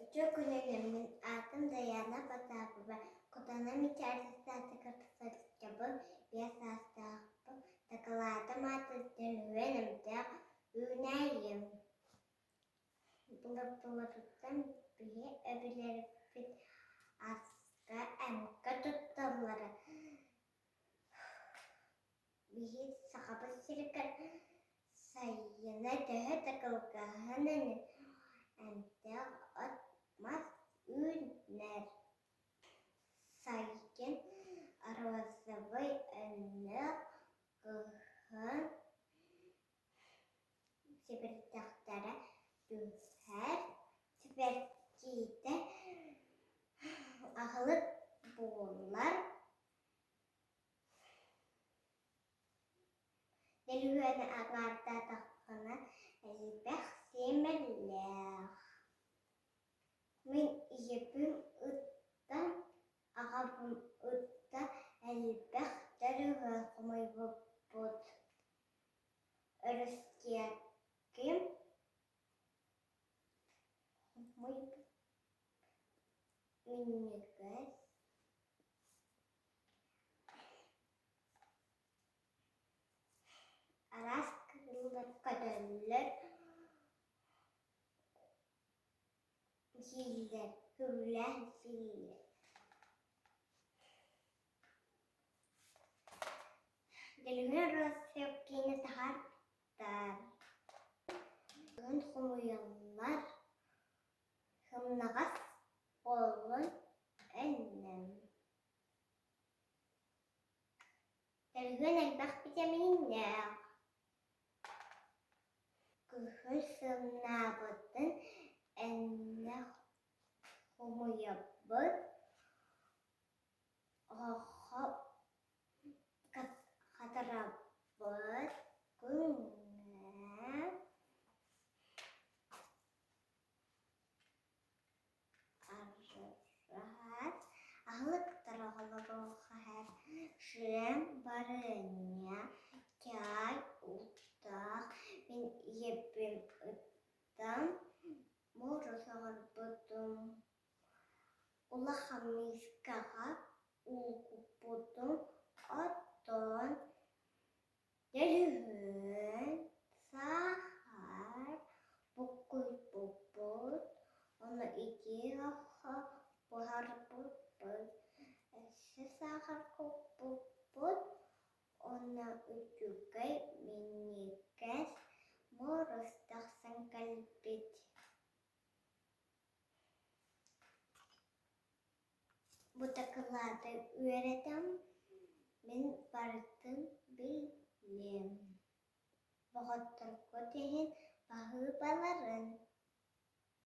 Үтүө күнүнэн мин аатым Дайаана Потапова, Кутана Мичээрдистаатыгар сылдьабын, 5 саастаахпын, дакылаатым аатыттан үөн эмтээх үүнээйим. Былыр-былыргыттан биһи өбүгэлэрбит аска, эмкэ тутталлара. Биһи Сахабыт сиригэр сайына төһө да кылгаһын иһин эмтээх от-мас үүнэр. Сайын розовай өҥнөөх, кыһын сэбирдэхтэрэ түһэр, сибэккитэ аһылык буолар. Дөлүһүөнү аҥаардаатаххына элбэх сиэмэлээх. Мин ийэбин ыттан, аҕабын ытта элбэх дөлүһүөн хомуйбуппут. Өрүскиэкким хомуйбут минньигэс Араас кыыллар көтөллөр, сииллэр, сөбүлээн сииллэр. Дөлүһүөн Россия таһаартар, Кыһын хомуйаллар, сымнаҕас буоллун өннөм. Дөлүһүөн элбэх битэмииннээх. Кыһын сымнаабытын эннэ хомуйабыт, оһоххо хатарабыт, күҥҥэ Араас аһылыктар оҕолоруохха шрем, барыанньа, чай, уктаах. Мин ийэбин ыттан муорус оҥорбутум. Улахан миискэҕэ уу куппутум, оттон Дөлүһүөн, саахар, буккуйбуппут, ону итии оһоххо буһарбыппыт, өссө саахар куппуппут уонна үчүгэй минньигэс муорус тахсан кэлбит. Бу дакылааты үөрэтэн мин барытын биллим. Доҕотторгут иһин баһыыбаларын.